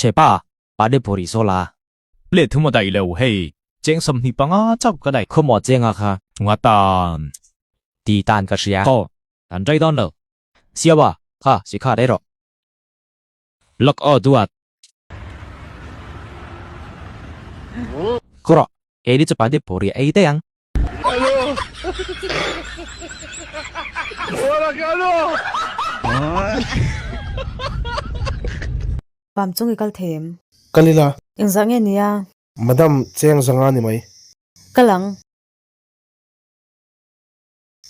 Chepa, Panipuri saw la. Plate thum a daih lo hei. Cheng 25 chauh ka daih. Khawmaw chenga kha. Nga tan. Ti tan ka hria. Aw, kan rei dawn lo. Siawa, kha si kha rei rawh. Lawk aw duat. Kawh rawh, keini chu Panipuri ei daih ang. Pam chung i kal thei em? Kal ila. Engzah nge nia? Madam, cheng zanga ni mai. Kal ang.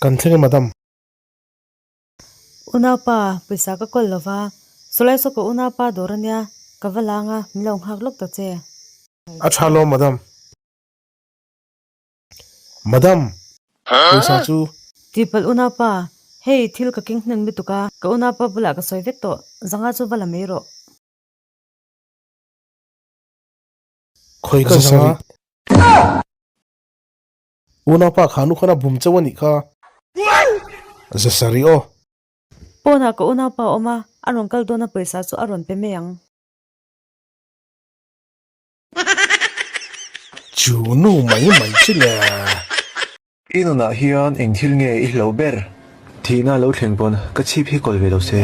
Kan thleng e madam. Unaupa, pawisa ka kawl lova, sawlai saw ka unaupa dawr ania, ka va lang a, min lo nghak lawk ta che. A tha lo madam. Madam! Pawisa chu. Tihpalh unaupa, hei thil ka keng hnem lutuk a, ka unaupa bulah ka sawi vek tawh, zanga chu va la mai rawh. Khawi ka zanga. Unaupa kha nu khan a bum chauh a nih kha. Zasari aw. Pawnah ka unaupa a awm a, a rawn kal dawn a pawisa chu a rawn pe mai ang. Chu nu mai mai chu le. I nunah hian eng thil nge i hlauh ber? Thihna lo thleng pawn ka chhip hi kawl ve lo se.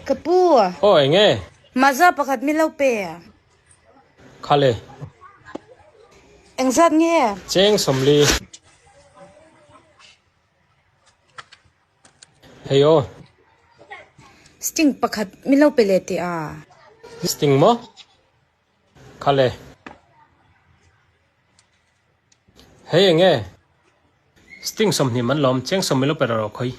Ka pu. Aw eng nge? Maza pakhat mi lo pe. Khale. Engzat nge? Cheng 40. Hei aw. Sting pakhat min lo pe leh teh a. Sting maw? Khale. Hei eng nge? Sting 20 man lawm, cheng 10 min lo pe rawh rawh khawi.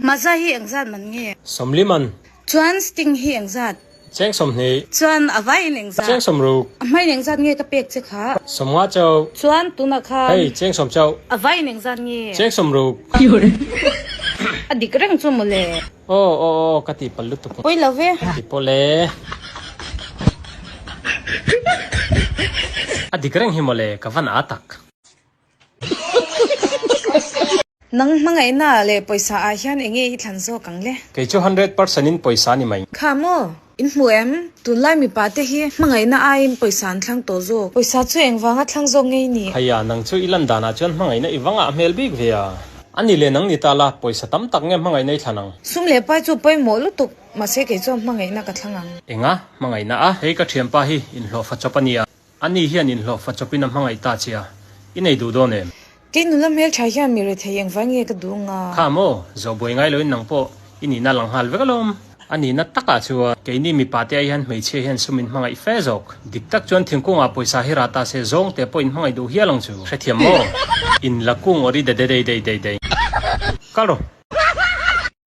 Maza hi engzat man nge? 40 man. Chuan sting hi engzat? Cheng 20. Chuan a vaiin engzat? Cheng 60. A hmain engzat nge ka pek che kha? 50 chauh. Chuan tunah khan. Hei, cheng 10 chauh. A vaiin engzat nge? Cheng 60. A dik reng chu mawle. Aw, aw, aw, ka tihpalh lutuk. Pawi lo ve. Ti pawh le. A dik reng hi mawle, ka van a tak. Nang hmangaihna leh pawisa ah hian enge i thlan zawk ang le? Kei chu 100% in pawisa ni mai. Kha maw? In hmu em? Tunlai mipa te hi hmangaihna aiin pawisa an thlang tawh zawk. Pawisa chu engvanga thlang zawk ngei ni? Khaia, nang chu i lan danah chuan hmangaihna i vangah hmel bik ve a. A ni le nang ni ta la, pawisa tam tak nge hmangaihna i thlan ang? Sum leh pai chu pawimawh lutuk, mahse kei chuan hmangaihna ka thlang ang. Enga? Hmangaihna a? Hei ka thianpa hi inhlawhfa chawp a nia. Ani hian inhlawhfa chawpin a hmangaih ta che a, i nei duh dawn em? Kei nula hmeltha hian mi rethei engvai nge ka duh nga? Kha maw, zawhbuai ngai loin nang pawh i nihna lang nghal vek alawm. A nihna takah chuan keini mipa te ai hian hmeichhia hian sum in hmangaih fe zawk. Dik tak chuan thingkungah pawisa hi rah ta se zawng te pawh in hmangaih duh hial ang chu. Hrethiam maw? In la kung awri de de dei dei dei dei. Kal rawh.